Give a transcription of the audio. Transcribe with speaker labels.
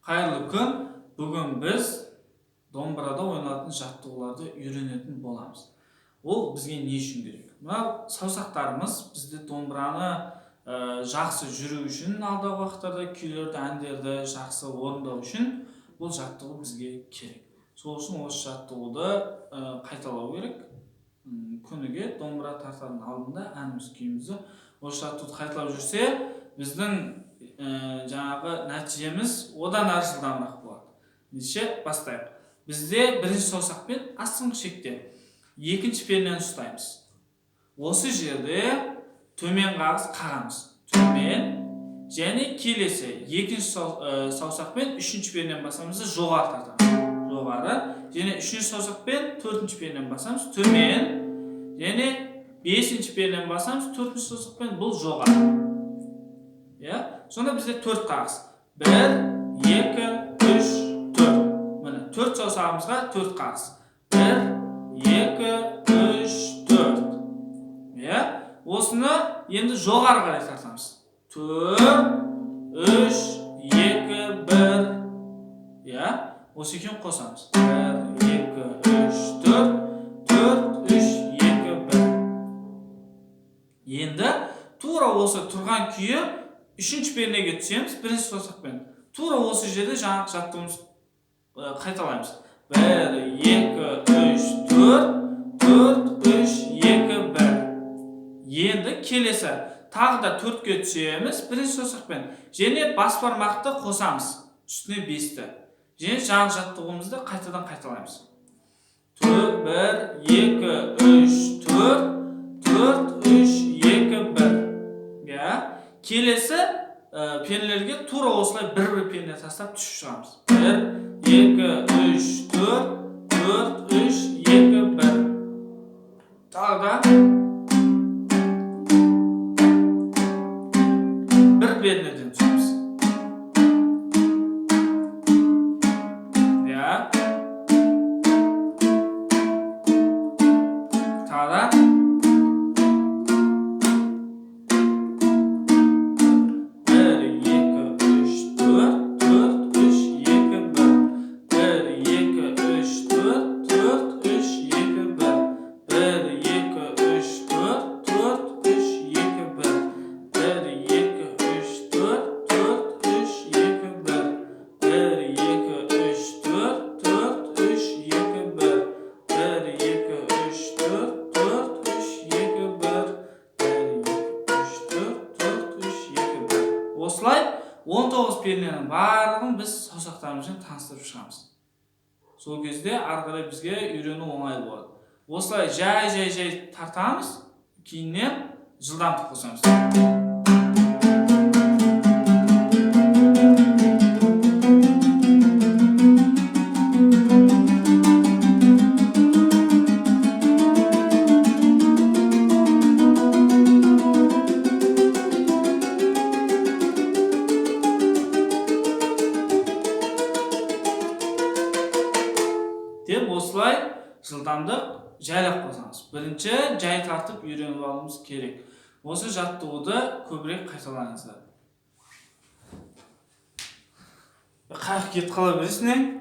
Speaker 1: Қайырлы күн. Бүгін біз домбырада ойналатын жаттығуларды үйренетін боламыз. Ол бізге не үшін керек? Мына саусақтарымыз бізде домбыраны жақсы жүру үшін, алдағы уақыттарда күйлерді, әндерді жақсы орындау үшін бұл жаттығу бізге керек. Сол үшін осы жаттығуды қайталау керек. Күніге домбыра тартардың алдында әніміз, күйімізді осы жаттығуды қайталап жүрсе, біздің жаңағы нәтижеміз одан әрі жылдамырақ болады. Ендеше бастайық. Бізде бірінші саусақпен астыңғы шекте екінші пернені ұстаймыз. Осы жерде төмен қағыс қағамыз. Төмен және келесі екінші саусақпен үшінші пернені басамыз да жоғары тартамыз. Жоғары және үшінші саусақпен төртінші пернені басамыз. Төмен және бесінші пернені басамыз. Төртінші саусақпен, бұл жоғары. Иә? Сонда бізде төрт қағыс. 1, 2, 3, 4. Міне, төрт саусағымызға төрт қағыс. 1, 2, 3, 4. Иә? Осыны енді жоғары қарай тартамыз. 4, 3, 2, 1. Иә? Осы екеуін қосамыз. 1, 2, 3, 4, 4, 3, 2, 1. Енді тура осы тұрған күйі үшінші пернеге түсеміз, бірінші саусақпен. Тура осы жерде жаңағы жаттығуымыз қайталаймыз. 1, 2, 3, 4, 4, 3, 2, 1. Енді келесі тағы да төртке түсеміз бірінші саусақпен. Және бас бармақты қосамыз, үстіне бесті. Және жаңағы жаттығуымызды қайтадан қайталаймыз. 1, 2, 3, 4, 4, 3, 2, 1. Иә? Келесі пернелерге тура осылай бір-бір перне тастап түсіп шығамыз. 1, 2, 3, 4, 4, 3, 2, 1. Тағы да бір пернеден түсеміз. Иә. Тағы да 1, 2, 3, 4, 4, 3, 2, 1. 1, 2, 3, 4, 4, 3, 2, 1. 1, 2, 3, 4, 4, 3, 2, 1. 1, 2, 3, 4, 4, 3, 2, 1. 1, 2, 3, 4, 4, 3, 2, 1. 1, 2, 3, 4, 4, 3, 2, 1. 1, 2, 3, 4, 4, 3, 2, 1. Осылай 19 перненің барлығын біз саусақтарымызбен таныстырып шығамыз. Сол кезде ары қарай бізге үйрену оңай болады. Осылай жай-жай тартамыз, кейіннен жылдамдық қосамыз. Деп осылай жылдамдық жайлап қосамыз. Бірінші жай тартып үйреніп алуымыз керек. Осы жаттығуды көбірек қайталаңыздар. Қаяққа кетіп қала бересің, не?